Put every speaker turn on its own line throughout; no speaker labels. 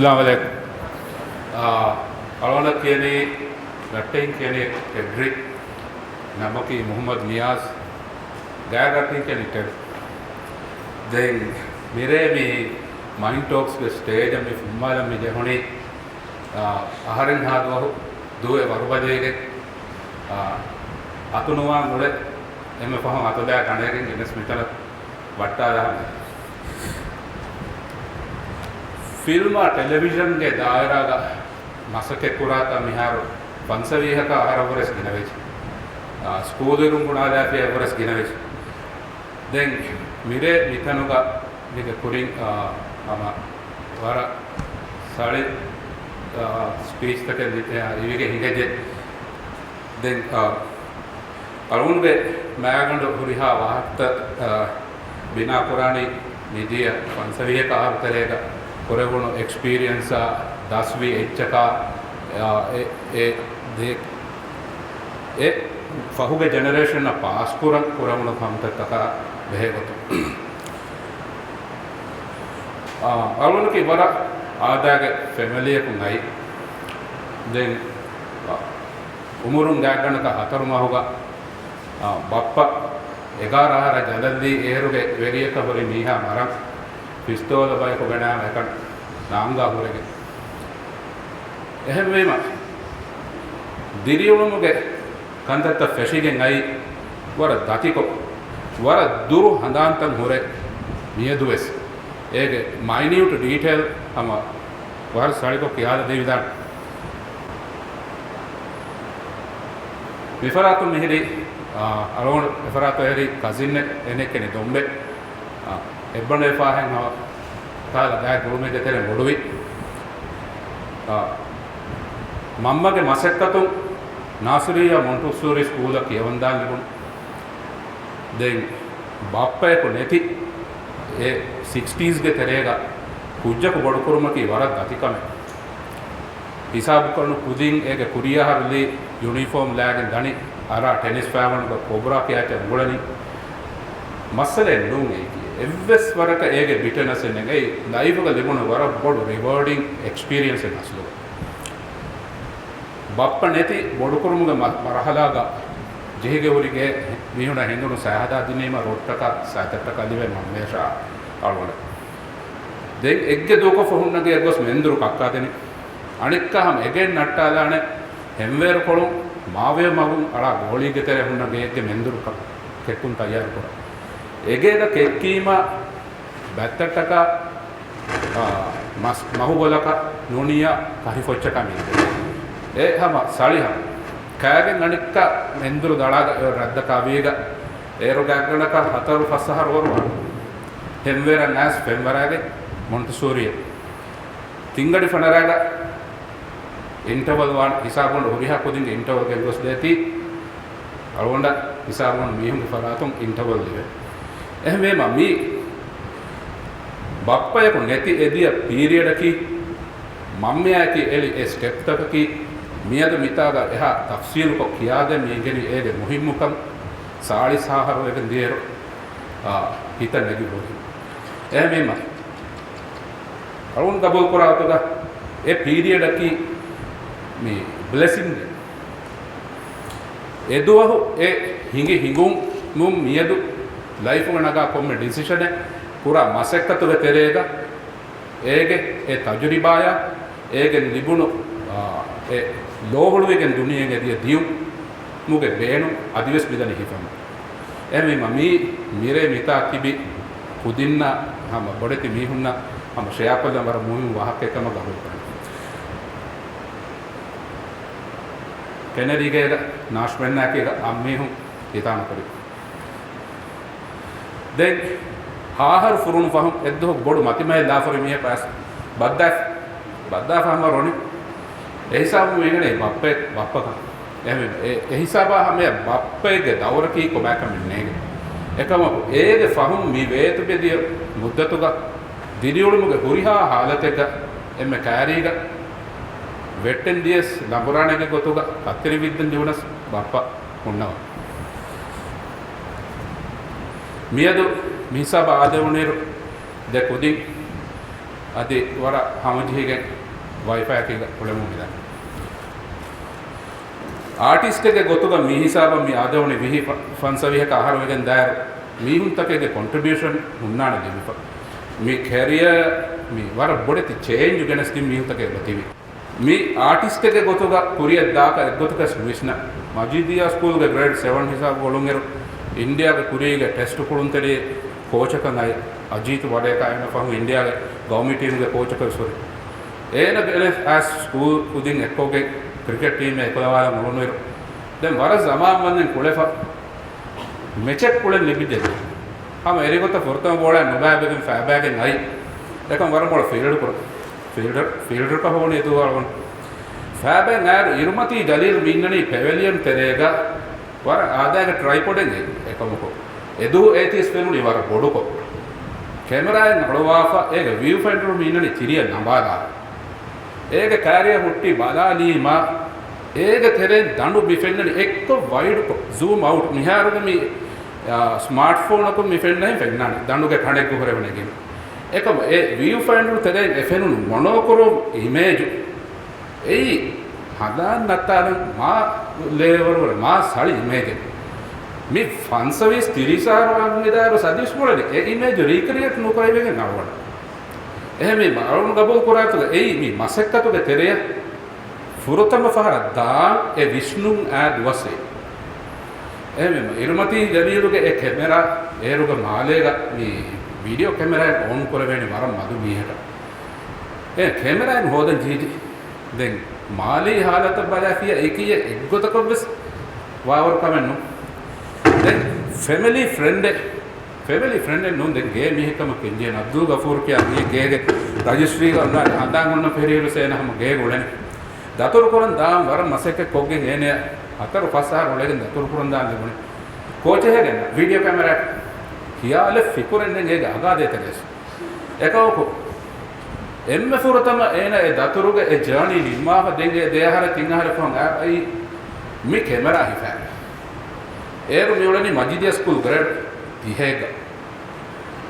අස්ලාමු අලයිකුම්. අලවන කියන්නේ රටෙන් කියන්නේ ටෙඩ්රික් නමකි මුහම්මද් නියාස් ගෑගටින් කියන්නේ ටෙඩ්. දැන් මිරේ මේ මයින්ඩ් ටොක්ස් ගේ ස්ටේජ් මේ ෆුම්මාලා මේ ජෙහුනි අහරෙන් හාදුවහු දුවේ වරුබජේගේ අතුනුවා මුල එමෙ පහන් අතදා කණේකින් ගෙනස් මෙතන වට්ටා දාන ෆිල්ම ටෙලිවිෂන් ගේ දායරාග මසකේ කුරාතා මිහාරු පන්සවීහක ආහාරවරස් ගිනවෙච් ස්කූලිරුම් ගුණාදාෆිය වරස් ගිනවෙච්. දැන් මිරේ මිතනුග මික කුරින් අම වර සාලි ස්පීච් තක ඉවිගේ හිඟජෙ. දැන් අලුන්ගේ මෑගඬ හුරිහා වාහක්ත බිනා කුරානි නිදිය පන්සවීහක ආහාරතරේග කොරවුණු එක්ස්පීරියන්ස් දස්වි එච්චකා ඒ දේ ඒ ෆහුගේ ජෙනරේෂන් පාස් කුරන් කුරවුණු කම්තක බෙහෙගතු. අලුන්ගේ වර ආදාගේ ෆැමිලි එකුන් අයි දැන් උමුරුන් ගාගණක හතරු මහුගා බප්පා 11 ජලල්දී ඒරුගේ වෙරියක හොරි මීහා මරන් පිස්තෝල බයක ගණාම එකන් නාංගා හොරගේ. එහෙම වීම දිරියුණුගේ කන්දත්ත ෆැෂිගෙන් අයි වර දතිකො වර දුරු හඳාන්තන් හොරේ මියදුවෙස් ඒගේ මයිනියුට් ඩීටේල් හම වර සාරිකෝ කියාලා දෙවිදාන විෆරාතු මිහිරි අරෝණ විෆරාතු හරි කසින් එනෙක්කනේ දොම්බේ එබ්බන එපාහෙන් හව කාලා ගෑ ගුරුමේ දෙතේ මොඩුවි මම්මගේ මසෙක්කතුන් නාසරියා මොන්ටුසූරි ස්කූල කියවන්දා ලිබුන්. දැන් බප්පයක නැති ඒ 60s ගේ තෙරේගා කුජ්ජක බොඩු කුරුමකි වරක් දතිකම හිසාබු කරනු කුදින් ඒගේ කුරියාහරුලි යුනිෆෝම් ලෑගෙන් දනි අර ටෙනිස් ෆෑවනුග කොබ්‍රා කියාච උගලනි මස්සලේ නුන් ඒකි එව්වෙස් වරක ඒගේ බිටනස් එන්නේ ඒ ලයිෆ් එක ලිබුණ වර බොඩු රිවෝඩින් එක්ස්පීරියන්ස් එක අසලු. බප්ප නැති බොඩු කුරුමුගේ මරහලාගා ජෙහිගේ උරිගේ මිහුණ හිඳුණු සහදා දිනේම රොට්ටක සාතට්ටක ලිවේ මම්මේෂා අලවල. දැන් එක්ගේ දෝක ෆහුන්නගේ ගොස් මෙන්දුරු කක්කා දෙනි අනික්කහම එගෙන් නට්ටාලානේ හෙම්වේර කොළු මාවේ මගුන් අරා ගෝලීගේ තෙර හුන්නගේ එක්ගේ මෙන්දුරු කෙක්කුන් තයාර කරා. එගේද කෙක්කීම බැත්තටක මස් මහුගොලක නුනියා කහිෆොච්චක මින්ද ඒ හම සಳಿහ කෑගෙන් අනික්ක මෙන්දුරු දಳಾಗ රද්දක අවීග ඒරු ගාගණක හතරු පස්සහර වරුවා හෙම්වේර නැස් ෆෙම්වරාගේ මොන්ටසූරිය තිංගඩි ෆනරාග ඉන්ටර්වල් වාන් හිසාබොන් හුරිහා කොදින්ගේ ඉන්ටර්වල් ගෙන් ගොස් දෙති අලවොන්ඩ හිසාබොන් මීහුන්ගේ ෆරාතුන් ඉන්ටර්වල් දෙවේ. එහෙම මී බප්පයක නැති එදිය පීරියඩ් කි මම්මයාකි එලි ඒ ස්ටෙප් තකකි මියද මිතාග එහා තෆ්සීල් කො කියාද මීගෙනි ඒගේ මුහිම්මුකම් සාලිසහර වෙකන් දියර හිත නැගි හොරි. එහෙම අරුන් කබූල් කරාතුග ඒ පීරියඩ් කි මේ බ්ලෙසිං එදුවහු ඒ හිඟි හිඟුම් මුම් මියදු ලයිෆ් එක නගා කොම්මෙ ඩිසිෂන් පුරා මසෙක්කතුගේ තෙරේග ඒගේ ඒ තජුරිබාය ඒගෙන් ලිබුණු ඒ ලෝහුළුවගෙන් දුනියෙන් එදිය දියු මුගේ බේනු අදිවස් බිදනි හිෆම. එහෙම මමි මිරේ මිතා කිබි කුදින්න හම බොඩති මීහුන්න හම ෂෙයාපල වර මුහිම් වහක් එකම ගහුල් කරන කෙනරිගේ නාෂ්වෙන්නාකේ අම්මීහුන් හිතාන කරි. දැන් ආහාර ෆුරුණු ෆහම් එද්දෝ බොඩු මතිමය දාෆරි මිය පාස් බද්දා බද්දා ෆහම රොනි ඒ හිසාබ මේගනේ බප්පේ බප්පක එහෙම ඒ හිසාබ හැම බප්පේගේ දවරකී කොබෑකම නේගේ එකම ඒගේ ෆහම් මි වේතු බෙදිය මුද්දතුග දිරියුළුමුගේ හුරිහා හාලතෙක එම්මෙ කෑරීග වෙට්ටෙන් දියස් ලඹුරාණගේ ගොතුග කත්තිරි විද්දන් ජීවනස් බප්පා උන්නවා මියදු මිහිසාබ ආදෙවුනේරු දෙ කුදින් අදි වර හමජිහිගෙන් වයිෆයි එකක උලමු මිදා ආටිස්ට් එකේ ගොතුග මි හිසාබ මි ආදවනේ විහි ෆන්සවිහක ආහාර වෙගෙන් දායර මීහුන්තකගේ කොන්ට්‍රිබියුෂන් හුන්නාන දෙමිප මි කැරියර් මි වර බොඩති චේන්ජ් ගෙනස් දී මීහුන්තකගේ බතිවි මි ආටිස්ට් එකේ ගොතුග කුරිය දාක එක්ගොතුක විස්න මජීදියා ස්කූල් ගේ ග්‍රේඩ් 7 හිසාබ ගොළුන් ඉන්දියාගේ කුරියගේ ටෙස්ට් කුළුන්තරේ කෝචකන් අය අජීත් වඩේක අයන ෆහු ඉන්දියාගේ ගවර්න්මන්ට් ටීම් ගේ කෝචක විසුරි ඒන ඇස් ස්කූල් කුදින් එක්කෝගේ ක්‍රිකට් ටීම් එක එක්කලවාලා මුළුනුයිරු දැන් වර සමාන් වන්නෙන් කුලෙෆ මෙචෙක් කුලෙන් ලිබිදෙ හම එරිගොත ෆොර්තම බෝලා නොබෑබෙන් ෆෑබෑගෙන් අයි එකම් වර මොළ ෆීල්ඩ් කර ෆීල්ඩර් කහෝනේ එතුවාලවන ෆෑබෙන් ආර ඉරුමති ජලීල් මින්නනි පැවෙලියන් තෙරේග වර ආදායක ට්‍රයිපොඩෙන් එකමකෝ එදු ඒතිස් ෆෙනුනි වර බොඩුකෝ කැමරාවෙන් අලවාෆා ඒක විව් ෆයින්ඩර් මින්නනි තිරිය නඹාලා ඒක කාර්ය හුට්ටි බලාලීමා ඒක තෙරෙන් දඬු මිෆෙන්නනි එක්ක වයිඩ් සූම් අවුට් මිහාරුගේ මි ස්මාර්ට්ෆෝන් එකක මිෆෙන්නයි ෆෙන්නානි දඬුගේ කණෙක් හොරවෙන එකේ එකම ඒ විව් ෆයින්ඩර් තෙරෙන් එෆෙනුනු මොනෝක්‍රෝම් ඉමේජ් එයි හදාන් නැත්නම් මා ලේවර වල මා සාලි ඉමේජ් මේ ෆන්සවිස් තිරිසාර වගේ සදිස් මොළනේ ඒ ඉමේජ් රීක්‍රියේට් නොකරවෙගෙන නවවන එහෙම මේ අරුණ ගබල් කරාතුල එයි මේ මසෙක්කතුගේ තෙරය ෆුරතම ෆහර දා ඒ විෂ්ණුන් ආ දුවසේ එහෙම ඉරුමති ජලීලුගේ ඒ කැමරා ඒරුගේ මාලේග මේ වීඩියෝ කැමරා එක ඔන් කරවෙන්නේ වර මදු මීහට ඒ කැමරාෙන් හොදන් ජීජි දැන් මාලේ හාලත බලාෆිය ඒකීය එක්ගොතකොබ්ස් වාවර් කමෙන්නු දැන් ෆැමිලි ෆ්‍රෙන්ඩ් නුන් දැන් ගේ මිහකම කෙන්ජේ අබ්දුල් ගෆූර් කියා මේ ගේගේ රජිස්ට්‍රි ගන්න හඳාන් ගන්න පෙරියරු සේන හැම ගේ ගොලනේ දතුරු කරන් දාම් වර මසෙක කොග්ගෙන් එනේ හතර පහ ආර ඔලෙන් දතුරු කරන් දාන්න තිබුණේ කෝච් එකගෙන වීඩියෝ කැමරා හියාල ෆිකුරෙන් ගේ අගා දෙතකස් එකවකෝ එම්මෙ ෆුරතම එන ඒ දතුරුගේ ඒ ජර්නි නිම්මාව දෙංගේ දෙහර තින්හර ෆොන් ආයි මි කැමරා හිෆා ඒරු මියොලනි මජිදියා ස්කූල් ග්‍රේඩ් දිහේග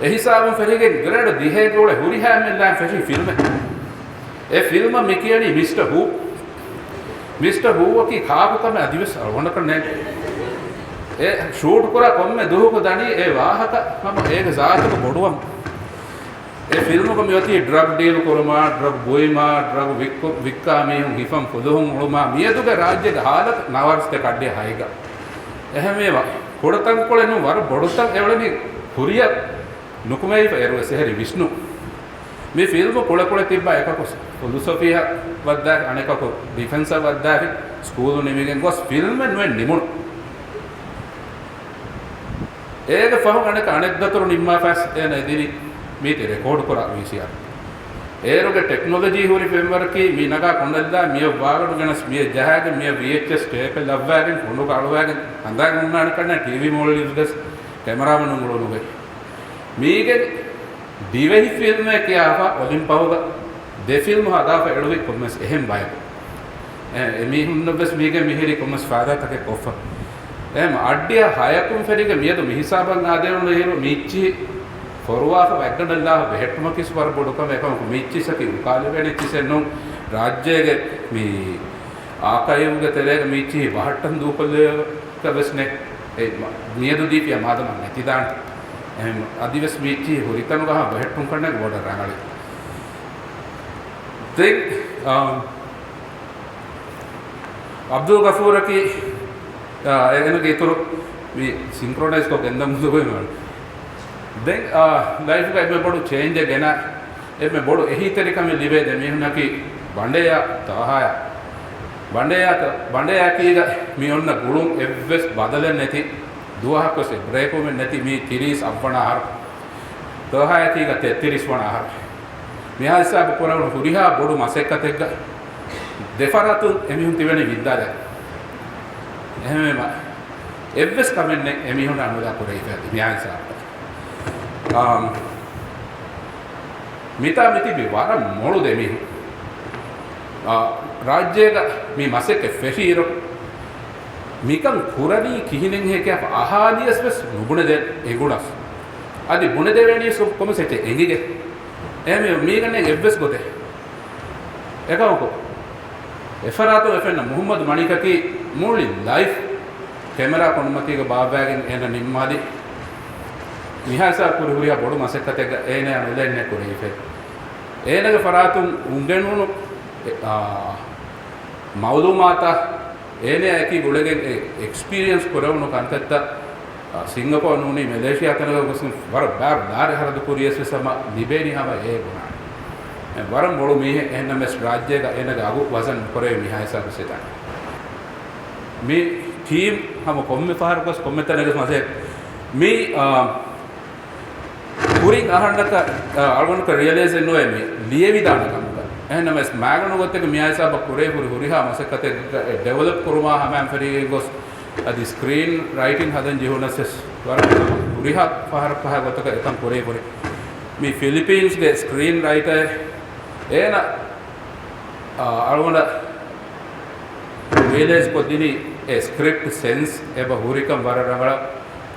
එහිසාබන් ෆෙරිගෙන් ග්‍රේඩ් දිහේග වල හුරිහා මෙල්ලා ෆෙෂි ෆිල්ම් ඒ ෆිල්ම් මෙකියනි මිස්ටර් හූ මිස්ටර් හූ කි කාපු කම අදිවස් වොන කරන්නේ ඒ ෂූට් කරා කොම්මෙ දුහක දණි ඒ වාහක මම ඒක සාතක බොඩුවම් ඒ ෆිල්ම් එක මියති ඩ්‍රග් ඩීල් කරමා ඩ්‍රග් බොයිමා ඩ්‍රග් වික්කා මේ හිෆම් ෆුදුහුම් උළුමා මියදුගේ රාජ්‍යගේ හාලත නවර්ස් දෙක අඩේ හයිග එහෙම ඒවා කොඩතන් කොලෙනු වර බොඩුතන් එවලනි හුරිය නුකුමයි එරුව සෙහරි විෂ්ණු මේ ෆිල්ම් කොල කොල තිබ්බා එකක ෆිලොසොෆිය වද්දා අනෙකක ඩිෆෙන්ස් වද්දා ස්කූල් නිමිගෙන් ගොස් ෆිල්ම් නුවෙන් නිමුණු ඒක ෆහුන් අනෙක අනෙක් දතුරු නිම්මා ෆස් එන එදිනි මීටි රෙකෝඩ් කරා VCR ඒරුගේ ටෙක්නොලොජි හුරි ෆෙම්වරකි මී නගා කොණ්ඩල්දා මිය වාගඩු ගෙනස් මිය ජහාගේ මිය VHS tape ලව්වාගෙන් කොණ්ඩු කඩුවාගෙන් හඳාගෙන උන්නාන කන්න ටීවී මොල්ලිස් කැමරාමන් උඹලුගේ මීගේ දිවෙහි ෆිල්ම් එක කියාපා ඔලිම්පවුග දෙ ෆිල්ම් හදාප එළුවි කොම්මස් එහෙම් බය එමීහුන්නබස් මීගේ මිහිරි කොම්මස් ෆාදා තකේ කොෆ එහෙම අඩ්ඩිය හයකුම් ෆෙරිගේ මියදු මිහිසාබන් ආදේරුන හිරු මීච්චි ෆොරුවාෆ වැග්ගඩල්ලා බෙහෙට්ටුම කිස් වර බොඩුකම එකම මීච්චිසකි උකාලි වෙණිච්චිසෙන්නු රාජ්‍යයේ මී ආකයුගේ තෙරේග මීච්චි වහට්ටන් දූකොල්ලේ කවස්නේ ඒ මියදු දීපිය මාදම නැති දාන්න එහෙම අදිවස් මීච්චි හුරිතනු ගහ බෙහෙට්ටුම් කන්නේ ගොඩ රංගලි දෙක් අබ්දුල් ගෆූර් කි එනගේ ඉතුරු මේ සින්ක්‍රොනයිස් කො ගෙන්දම් මුදුගොයි මම දැන් ලයිෆ් එක එමෙ බොඩු චේන්ජ් එක ගෙන එමෙ බොඩු එහිතරිකම ලිවේ දෙ මිහුනකි බණ්ඩයා තහය බණ්ඩයා කීග මියොන්න ගුළුන් එව්වෙස් බදලෙන් නැති දුවහක් වසේ බ්‍රේක් වුමෙන් නැති මේ 30 අපවන ආහාර තහය කීග 33 වන ආහාර මෙහා හිසාබ කරවන හුරිහා බොඩු මසෙක්කත් එක්ක දෙෆරතුන් එමිහුන් තිවෙනි විද්දාද එහෙම එව්වෙස් කමෙන්නේ එමිහුන් අනුදා කරේ ඉතින් මෙහා හිසාබ මිතා මිතිබි වර මොළු දෙමිහු රාජ්‍යයක මේ මසෙක ෆෙෂීරෝ මිකන් කුරණී කිහිනෙන් හේක අහාලියස් වෙස් නුබුණ දෙ එගුණස් අදි බුණ දෙවෙනි කොම සෙට එංගිගේ එහෙම මීගන්නේ එව්වෙස් ගොතේ එකමකෝ එෆරාතු එෆෙන්න මුහම්මද් මණිකකි මුලි ලයිෆ් කැමරා කොණමතික බාබෑගෙන් එන නිම්මාදි මිහාසා කුරි හුරියා බොඩු මසෙක්කතෙග ඒනේ අනුලෙන්නේ කුරි ඉෆේ ඒනගේ ෆරාතුන් උංගෙනුණු මෞලුමාතා ඒනේ ඇකි ගුලගෙන් එක්ස්පීරියන්ස් කරවුණු කන්තත්ත සිංගප්පූර් නුනි මැලේසියා තනක ගොස් වර බාර දාර හරද කුරියස් සම ලිබේනි හම ඒ ගුණා වරම් බොළු මීහ එහෙනම් මෙස් රාජ්‍යයක එනගේ අගු වසන් කරේ මිහාසා කුසිතා මේ ටීම් හම කොම්මෙ පහර ගොස් කොම්මෙ තනක මසේ මේ කුරින් අහන්නක අල්ගොනක රියලයිස් නොවේ මේ ලියවි දාන කමක එහෙනම් මෙස් මෑගනු ගොත්තක මිහාසා බ කුරේ හුරි හුරිහා මසකතේ ඩෙවලොප් කුරුමා හම ෆරී ගොස් අදි ස්ක්‍රීන් රයිටින් හදන් ජිහුනසස් වරම් හුරිහා පහර පහ ගොතක එකම් කුරේ කුරේ මේ ෆිලිපීන්ස් ගේ ස්ක්‍රීන් රයිටර් ඒන අල්ගොන රියලයිස් කොදිනි ඒ ස්ක්‍රිප්ට් සෙන්ස් එබ හුරිකම් වර රංගල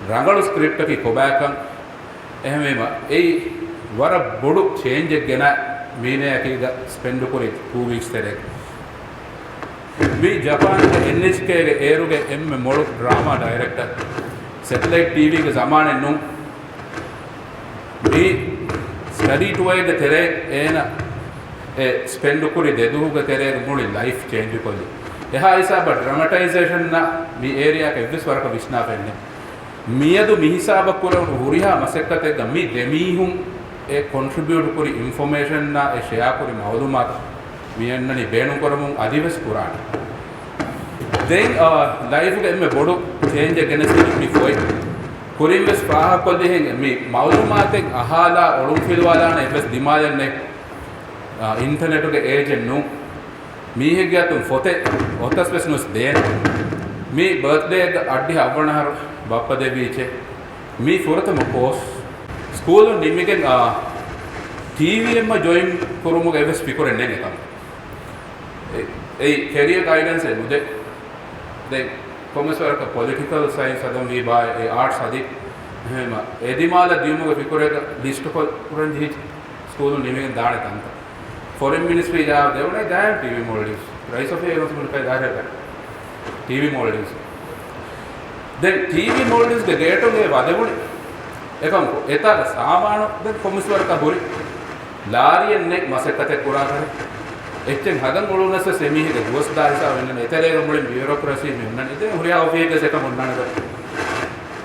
රංගලු ස්ක්‍රිප්ට් එකේ කොබෑකම් එහෙමම ඒ වර බොඩු චේන්ජ් එක ගෙන මීනේ එකේ ස්පෙන්ඩ් කුරි 2 වීක්ස් තෙරේ මේ ජපාන්ගේ NHK ගේ ඒරුගේ එම්මෙ මොළු ඩ්‍රාමා ඩයිරෙක්ටර් සැටලයිට් ටීවී ගේ සමානෙ නුන් මේ ස්ටඩි ටුවර් එක තෙරේ ඒන ඒ ස්පෙන්ඩ් කුරි දෙදුහුගේ තෙරේ මුලි ලයිෆ් චේන්ජ් කොල්ලි එහා හිසාබ ඩ්‍රමටයිසේෂන් නා මේ ඒරියා එක එව්විස් වරක විශ්නා වෙන්නේ මියදු මිහිසාබ කුරවුණු හුරිහා මසෙක්කතෙග්ග මි දෙමීහුන් ඒ කොන්ට්‍රිබියුට් කුරි ඉන්ෆර්මේෂන් නා ඒ ෂෙයා කුරි මෞලුමාත් මියන්නනි බේණුම් කරමුන් අදිවස් කුරාන දැන් ලයිෆ් එක එම්මෙ බොඩු චේන්ජ් එක ගෙනසිනි මි ෆොයි කුරින් වෙස් පාහ කොල්ලිහෙන් මි මෞලුමාතෙන් අහලා ඔළුම් ෆිල්වාලාන එවස් දිමායන්නේ ඉන්ටර්නෙට් එක ඒජන් නු මීහෙග්ගේ අතුන් ෆොතේ ඔතස් වෙස් නුස් දේන මි බර්ත්ඩේ එක අඩ්ඩි අවවණහර බප්ප දෙවීචේ මි ෆුරතම කෝස් ස්කූලුන් නිම්මිගෙන් ටීවී එම්ම ජොයින් කුරුමුග එවස් ෆිකුරෙන් නෙ එකම ඒ කැරියර් ගයිඩන්ස් එක නුදේ දැන් කොමස් වරක පොලිටිකල් සයන්ස් හදම් වී බා ඒ ආර්ට්ස් හදි එහෙම ඒ දිමාල දියුමුග ෆිකුරේක ලිස්ට් කොල් කුරන් ජීච් ස්කූලුන් නිම්මිගෙන් දාණේ තන්ත ෆොරින් මිනිස්ට්‍රි ජාව දෙවුනේ දායම් ටීවී මෝල්ඩිව්ස් රයිස් ඔෆ් ඒගොස් මුල්කයි දාරේ ටීවී මෝල්ඩිව්ස් දැන් ටීවී මෝල්ඩිව්ස් ගේ ගේටුන් ඒ වදෙවුනේ එකම එතාක සාමාන දැන් කොමස් වරක හොරි ලාරියෙන් නෙක් මසෙක්කතේ කුරා කරේ එච්චෙන් හදන් ඔළුනස සෙමිහික දුවස් දාහිසා වෙන්නනේ එතරේක මුලින් බියුරෝක්‍රසි මෙන්නනේ ඉතින් හුරියා ඔෆිස් එක මොන්නනේ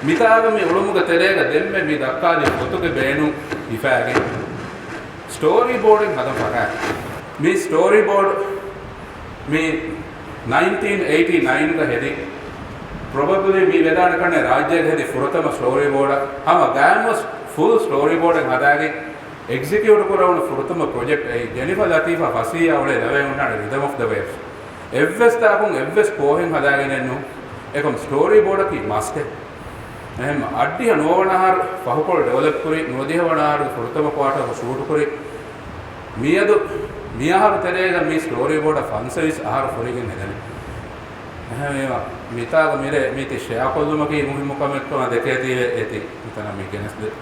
මිතාග මේ ඔළුමුග තෙරේක දෙම්මෙ මේ දක්කාලි පොතුගේ බේණු ඉෆෑගේ ස්ටෝරි බෝඩ් එක හදන් පරා මේ ස්ටෝරි බෝඩ් මේ 1989 ක හෙදි probably මේ වෙදාන කන්නේ රාජ්‍යයේ හෙදි ෆුරතම ස්ටෝරි බෝඩ් හම ගෑමස් ෆුල් ස්ටෝරි බෝඩ් එක හදාගෙන එක්සිකියුට් කරවන ෆුරතම ප්‍රොජෙක්ට් ඒ ජෙනිෆර් ලතීෆා ෆසීයා ඔලේ ලවේ උන්නානේ රිදම් ඔෆ් the waves එව්වස් තාකුන් එව්වස් කොහෙන් හදාගෙන එන්නු එකම ස්ටෝරි බෝඩ් එකේ මස්ට් එහෙම අඩ්ඩිය නොවනහර පහකොළ ඩෙවලොප් කරේ නොදිහ වනහර ෆුරතම ක්වාටර් ෂූට් කරේ මියදු මියහර තෙරේග මේ ස්ටෝරි බෝඩ් ෆන් සර්විස් ආහාර ෆොරිගෙන් හෙදනේ එහෙම ඒවා මිතාග මිරේ මිති ෂෙයා කොල්ලුමකී මුහිම්ම කමෙක් කම දෙකේ තියෙ ඒති මෙතන මේ ගෙනස් දෙ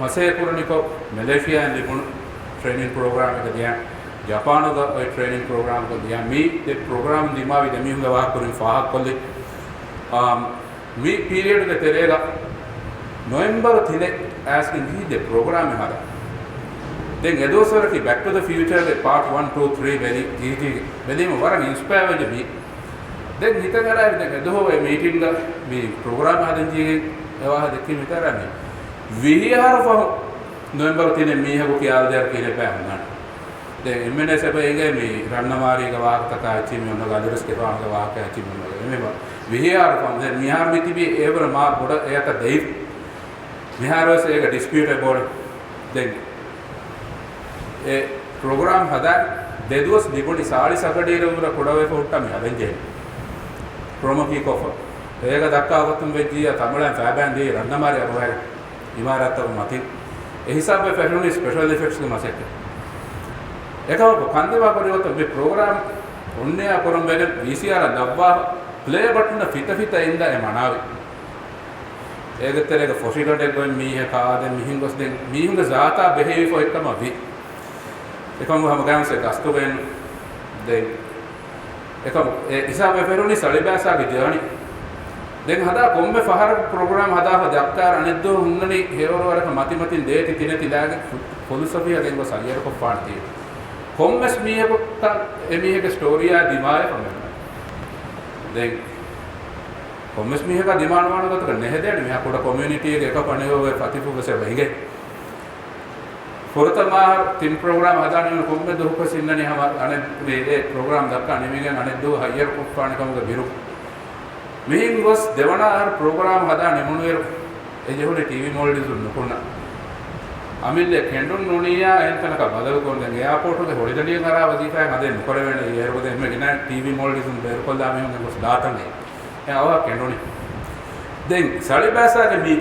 මසේ පුරණිකෝ මැලේසියාවෙන් ලිබුණු ට්‍රේනින් ප්‍රෝග්‍රෑම් එක දිහා ජපානුග ඔය ට්‍රේනින් ප්‍රෝග්‍රෑම් එක දිහා මේ දෙ ප්‍රෝග්‍රෑම් දිමාවි දෙමිහුන්ග වාහ කුරින් ෆාහක් කොල්ලි මේ පීරියඩ් එක තෙරේලා නොවැම්බර් 3 ඇස්කින් හි දෙ ප්‍රෝග්‍රෑම් එක හදා දැන් එදෝසරකි බැක් ටු ද ෆියුචර් ගේ පාර්ට් 1 2 3 බැලි ජී බැලීම වරන් ඉන්ස්පයර් වෙච්ච මේ දැන් හිතන් අර දැන් එදෝ ඔය මීටින් ග මේ ප්‍රෝග්‍රෑම් හදන් ජී ඒවා දෙකේ විතරයි විහිහාර පහ නොවැම්බර් 3 මීහකු කියාල් දෙයක් කියලා බෑ හුණාට. දැන් එම්එන්එස් එබැයි මේ රන්නමාරීගේ වාහක තකා චිමි ඔන්න ගලුරස්ගේ වාහක වාහක චිමි ඔන්න මෙහෙම විහාර පම් දැන් මිහාර මිතිබි ඒවර මා බොඩ එයක දෙයි මිහාරවස් ඒක ඩිස්පියුට් එක බෝඩ දැන් ඒ ප්‍රෝග්‍රෑම් හදා දෙදුවස් දිගොඩි සාලි සකඩීර උර කොඩවේ ෆොට්ටා මේ හදෙන් ප්‍රොමෝ කී කොෆ ඒක දක්කා ගොතුම් වෙජ්ජිය තමලන් ෆෑබෑන් දී රන්නමාරි අරවයි ඉමාරත් මතින් ඒ හිසාබේ ෆැෂන් ස්පෙෂල් ඉෆෙක්ට්ස් ගේ මසෙක් එකව කන්දේවා පරිවර්තන මේ ප්‍රෝග්‍රෑම් ඔන්නේ අකරම් වෙන VCR දබ්වා ප්ලේ බටන් ෆිත ෆිත ඉඳ ඒ මනාවේ ඒගතරේක ෆොසිගඩ ගොයි මීහ කාද මිහින් ගොස් දෙන් මීහුගේ ජාතා බෙහෙවි ෆෝ එකම වි එකම හැම ගාමසේ ගස්තු වෙන දෙන් එකම ඒ හිසාබේ ෆෙරුනි සලිබාසාගේ ජර්නි දැන් හදා කොම්බේ ෆහර ප්‍රෝග්‍රෑම් හදාව දක්කාර අනෙද්දෝ හුන්නනි හේවර වරක මති මතින් දේති තිනති ලාගේ ෆිලොසොෆිය ගෙන් ගොස් අයියර කො පාර්ටි කොම්බස් මීහක එමීහක ස්ටෝරියා දිමාය පමණ දැන් කොම්බස් මීහක දිමාන වන ගතක නෙහෙදෙන්නේ මෙහා කොට කොමියුනිටි එක එක පණේව ෆතිෆු වසේ වෙහිගේ ෆොරතමා තින් ප්‍රෝග්‍රෑම් හදාගෙන කොම්බේ දුහක සින්නනි හැම අනෙ මේ ඒ ප්‍රෝග්‍රෑම් දක්කා නෙමිගෙන් අනෙද්දෝ හයියර කො පාණකමක බිරු මිහින් ගොස් දෙවන ආහාර ප්‍රෝග්‍රෑම් හදා නිමුණුවර ඒ ජෙහුනේ ටීවී මොල්ඩිස් නුකුණ අමිල්ලේ කෙන්ඩුන් නුනියා එන්තනක බදල් කොන් දැන් එයාපෝට් එකේ හොලිදඩියෙන් අරා වදීෆයන් හදේ නොකර වෙන්නේ ඒ රොද එම්ම ගෙන ටීවී මොල්ඩිස් උන් බේර කොල්ලා මෙහෙම ගොස් දාතනේ ඒ ආවා කෙන්ඩුනි දැන් සලිබාසාගේ මී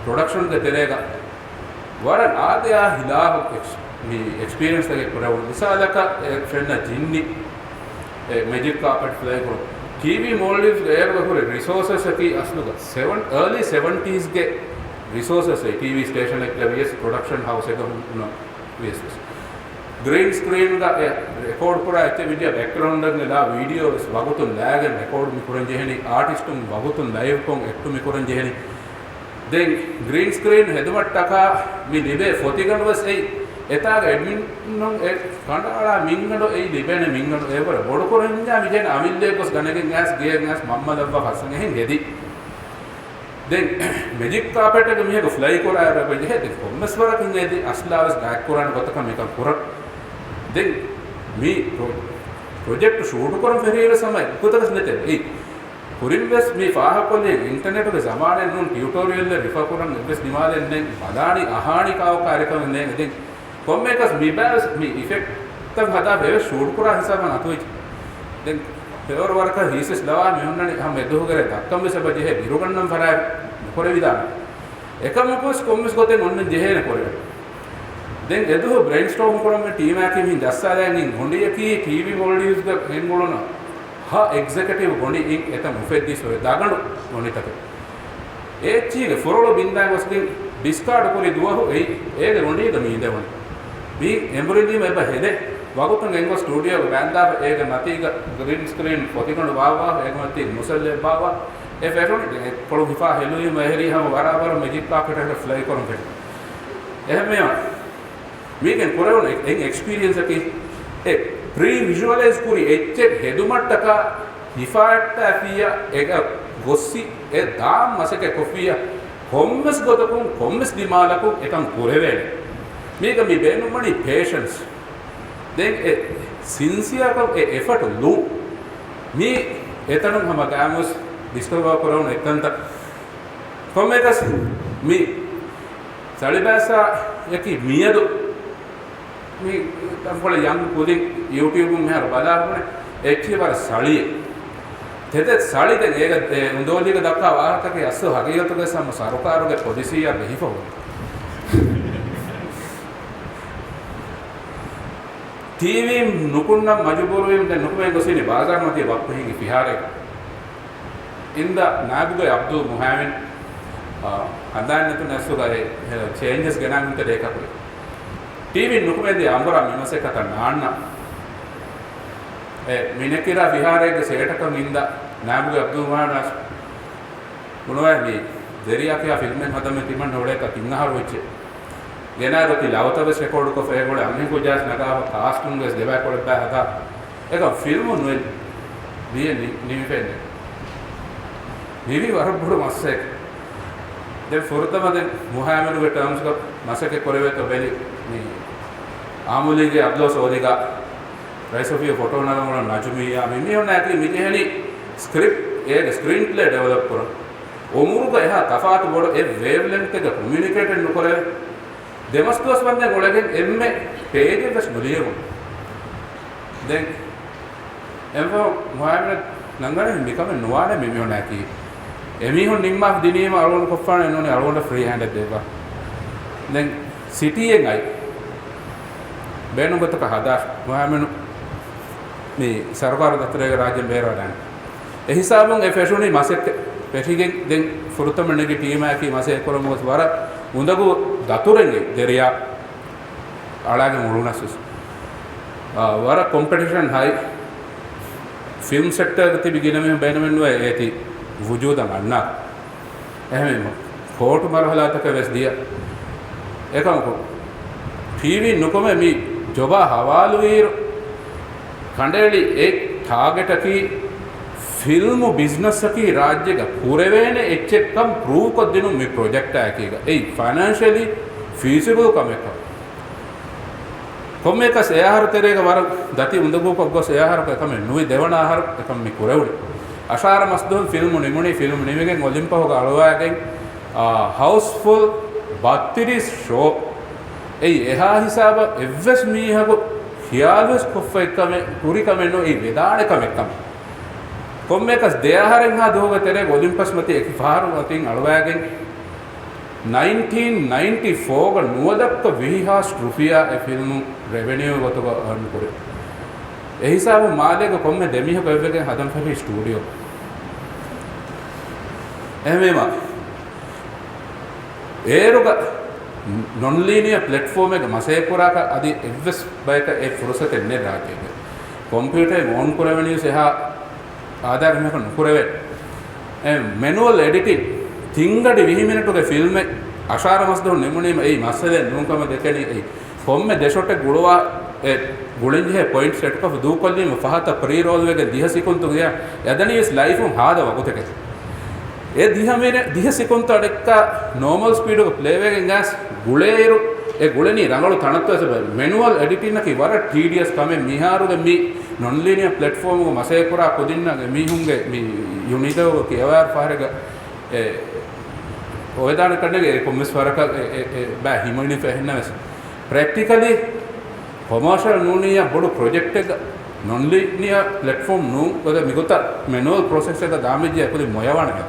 ප්‍රොඩක්ෂන් ගේ තෙරේක වරන් ආදයා හිලාහ මී එක්ස්පීරියන්ස් එකේ කරවු මිසාලක ෆ්‍රෙන්ඩ් ජින්නි ඒ මැජික් කාපට් ෆ්ලයි කරෝ TV Maldives ගේ හුරේ රිසෝසස් එකී අස්ලුග 7 early 70s ගේ රිසෝසස් ඒ TV station එක ලැබියස් ප්‍රොඩක්ෂන් හවුස් එක හුන වියස් ග්‍රීන් ස්ක්‍රීන් ගා රෙකෝඩ් කරා ඇත්තේ විදිය බෑග්ග්‍රවුන්ඩ් එක ලා වීඩියෝ වගුතුන් ලාගෙන රෙකෝඩ් මි කරන් ජෙහෙනි ආටිස්ටුන් වගුතුන් ලයිව් කොන් එක්ටු මි කරන් ජෙහෙනි දැන් ග්‍රීන් ස්ක්‍රීන් හෙදුමට්ටකා මි ලිබේ ෆොතිගණවස් ඒ එතාග ඇඩ්මින් නොන් ඒ කණ්ඩායම මින්ගඩ ඒ ලිබෙන මින්ගඩ ඒ වර බොඩ කරන් ජා මිජෙන අමිල්ලේ කොස් ගණගෙන් ඇස් ගියෙන් ඇස් මම්ම ලබ්වා හසන් එහෙන් ගෙදි දැන් මැජික් කාපට් එක මිහක ෆ්ලයි කරා අර බෙජෙ දෙ කොම්මස් වරකින් ගෙදි අස්ලාවස් ගාක් කරන ගොතක මේක කර දැන් මේ ප්‍රොජෙක්ට් ෂූට් කරන් ෆෙරියර සමය කුතකස් නැතේ ඒ කුරින්වස් මේ ෆාහකොල්ලේ ඉන්ටර්නෙට් එක සමානෙන් නුන් ටියුටෝරියල් එක රිෆර් කරන් එබ්ස් නිමාදෙන් නෙන් බදානි අහානි කාව කාර්යක්‍රම නෙන් ඉතින් කොම්මේකස් මිබෑස් මි ඉෆෙක්ට් තම් හදා වෙව ෂූට් කරා හිසාබන් අතුයි දැන් පෙවර වරක හීසස් ලවා මෙහුන්නනි හම් මෙදුහ කරේ දක්කම් වෙස බජෙ බිරුගන්නම් ෆරා කොරේ විදාන එකම කොස් කොම්මස් ගොතෙන් ඔන්න ජෙහෙන කොරේ දැන් එදුහ බ්‍රේන්ස්ටෝම් කරන් මේ ටීම් එකකින් මින් දස්සා දැන් ඉන් ගොඬියකී ටීවී මෝල්ඩිව්ස් ද හෙන්ගොලන හා එක්සිකියුටිව් ගොඬි ඉන් එතම උෆෙද්දිස් ඔය දගණු ගොඬිතක ඒ චීගේ ෆොරොලෝ බින්දාන් වස්කින් ඩිස්කාඩ් කොරි දුවහු ඒ ඒගේ ගොඬියක මීදවන මී එම්බ්‍රිදීම එබ හෙදේ වගුතුන් එංගෝ ස්ටුඩියෝ එක බෑන්දා ඒක මතීක ග්‍රීන් ස්ක්‍රීන් පොතිකණු වාවා ඒක මතී මුසල්ලේ බාවා ඒ ෆැෂන් ඒ පොළු හිෆා හෙළුයි මහෙරි හැම වරාවර මැජික් කාපට් එක ෆ්ලයි කරන කෙට එහෙම මේකෙන් කරවන එන් එක්ස්පීරියන්ස් එකේ ඒ ප්‍රී විෂුවලයිස් කුරි එච්ච හෙදුමට්ටක හිෆාට්ට ඇෆිය ඒක ගොස්සි ඒ දාම් මසක කොෆිය කොම්මස් ගොතකුන් කොම්මස් දිමාලකුන් එකන් කුරෙවෙන්නේ මේක මේ බේනුමනි පේෂන්ස් දැන් ඒ සින්සියර් ඒ එෆර්ට් ලු මේ එතනම් හැම ගාමස් ඩිස්කවර් කරන එකන්ත කොමෙකස් මේ සලිබාසා යකි මියදු මේ තම්කොල යම් කුදින් YouTube උන් මෙහර බලාගෙන එච්චි වර සලිය තෙද සලි දැන් ඒක උන්දෝලික දක්වා වාහකගේ අස්ස හගියතුගේ සම සරකාරුගේ පොලිසිය බෙහිෆෝ ටීවී නුකුන්නම් මජබූරුවෙන් දැන් නුකුමෙන් ගොසිනේ බාජාර් මතිය බප්පහින්ගේ පිහාරේ ඉන්ද නාබුගේ අබ්දුල් මුහාමින් හඳාන්න නැතු නැස්සුගා ඒ චේන්ජස් ගෙනාන් උන්ට දෙකක් ටීවී නුකුමෙන්දී අඹරා මිමසෙක නාන්න ඒ මිනකිරා විහාරයේ සේටකම් ඉන්ද නාබුගේ අබ්දුල් මුහාමින් මොනවා මේ දෙරියා කියා ෆිල්ම් එක හදන්න තිමන් හොඩ එක තින්නහර වෙච්ච ගෙනාරොති ලවතවස් රෙකෝඩ් කො ෆේගොල අම්හි කුජාස් නගාව කාස්ටුන් ගස් දෙබා කොළ බා හදා ඒක ෆිල්ම් නුවෙල් විය නිවිෆෙන්නේ නිවි වරබුරු මස්සෙක් දැන් ෆුරතම දැන් මුහාමරුගේ ටර්ම්ස් ක මසකේ කොරවේ තො බෙලි මේ ආමුලිගේ අබ්දෝ සෝදිගා රයිසොෆිය ෆොටෝ නගමුණ නජුමියා මේ මිහුන් ඇති මිජෙහෙනි ස්ක්‍රිප්ට් ඒගේ ස්ක්‍රීන් ප්ලේ ඩෙවලොප් කරන ඔමුරුග එහා තෆාතු බොඩ ඒ වේව් ලෙන්ත් එක කමියුනිකේට් නොකර දෙමස්තුවස් වන්දෙන් ඔලගෙන් එම්මේ පේජ් එක නුලියමු දැන් එම්ෆෝ මොහාමඩ් නංගනේ මිකම නොවානේ මේ මිහුන් ඇති එමිහුන් නිම්මා දිනීම අරගොන කොෆාන එනෝනේ අරගොන ෆ්‍රී හෑන්ඩ් එක දෙවා දැන් සිටි එකයි බේනුගතක හදා මොහාමඩ් මේ සරකාර දਫ਼තරයේ රාජ්‍ය බේරවඩන් ඒ හිසාබුන් ඒ ෆැෂුනි මාසෙක් පෙටිගෙන් දැන් ෆුරුතම නෙගි ටීම එකේ මාසෙ කොරමුස් වර උඳගු දතුරෙන් දෙරියා අಳಾගේ මුළුනසුස් වර කොම්පිටිෂන් හයි ෆිල්ම් සෙක්ටර් එක තිබි ගිනම බේනමෙන් වේ ඒති වුජූදන් අන්න එහෙම කෝටු මරහලාතක වෙස් දිය ඒකම ටීවී නුකම මි ජොබා හවාලු වීර කණ්ඩේලි ඒ ටාගට් එකී ෆිල්ම් බිස්නස් එකී රාජ්‍යක පුරවේන එච්චෙක්කම් ප්‍රූව් කොද්දිනු මේ ප්‍රොජෙක්ට් එකක ඒ ෆයිනෑන්ෂියලි ෆීසිබල් කම එක කොම්මේකස් එයාහර තෙරේක වර දති උඳගූපක් ගොස් එයාහර එකම නුයි දෙවන ආහාර එකම මේ කුරවුඩි අෂාර මස්දුන් ෆිල්ම් නිමුණි ෆිල්ම් නිමිගෙන් ඔලිම්පහක අලවාගෙන් හවුස්ෆුල් 32 ෂෝ ඒ එහා හිසාබ එව්වස් මීහක හියාලස් කොෆ එකම කුරිකම නෝ ඒ වේදාන කම එකම කොම්මේකස් දෙයාහරෙන් හා දෝග තෙරේ ඔලිම්පස් මති එක ෆාරු අතින් අලවාගෙන් 1994 ಗ නුවදක්ක විහිහාස් රුපියා ඒ ෆිල්ම් රෙවෙනියු ගතක අර්න් කරේ ඒ හිසාබ මාලේක කොම්මේ දෙමිහ කවෙගෙන් හදන් ෆැටි ස්ටුඩියෝ එහෙමම ඒරුග නොන් ලීනියර් ප්ලැට්ෆෝම් එක මසේ කුරාක අදි එව්වස් බයක ඒ ෆුරසත එන්නේ රාජ්‍යයක කොම්පියුටර් ඕන් කරවෙනිය සහ ආදාග මේක නුකුරවේ ඒ මැනුවල් එඩිටින් තින්ගඩි 20 මිනිටුගේ ෆිල්ම් එක අෂාර මස් දො නෙමුනේම ඒ මස්සලේ නුන්කම දෙකණි ඒ කොම්මෙ දෙෂොට් ගුޅවා ඒ ගුಳಿಂජේ පොයින්ට් සෙට් කෆ දූකොල්ලීම ෆහත ප්‍රී රෝල් වෙගේ දිහ සිකුන්තු ගියා යදනිස් ලයිෆුන් හාද වගුතක ඒ දිහ මින දිහ සිකුන්තු අඩෙක්ක නෝමල් ස්පීඩ් එක ප්ලේ වෙගෙන් ගාස් ගුಳේරු ඒ ගුಳනි රංගලු තනත්වස මැනුවල් එඩිටින් එකේ වර ටීඩියස් කමෙ මිහාරුගේ මි නොන් ලීනියර් ප්ලැට්ෆෝම් එක මසේ කුරා කුදින්නගේ මිහුන්ගේ මි යුනිටෝ කියවාර් ෆාරක ඒ ඔයදාන කඩගේ කොම්මස් වරක ඒ බෑ හිමණි ෆෙහෙන්නවස් ප්‍රැක්ටිකලි කොමර්ෂල් නූනිය බොඩු ප්‍රොජෙක්ට් එක නොන් ලීනියර් ප්ලැට්ෆෝම් නූ ගොද මිගොත මැනුවල් ප්‍රොසෙස් එක දාමෙජ් ඇපලි මොයවණක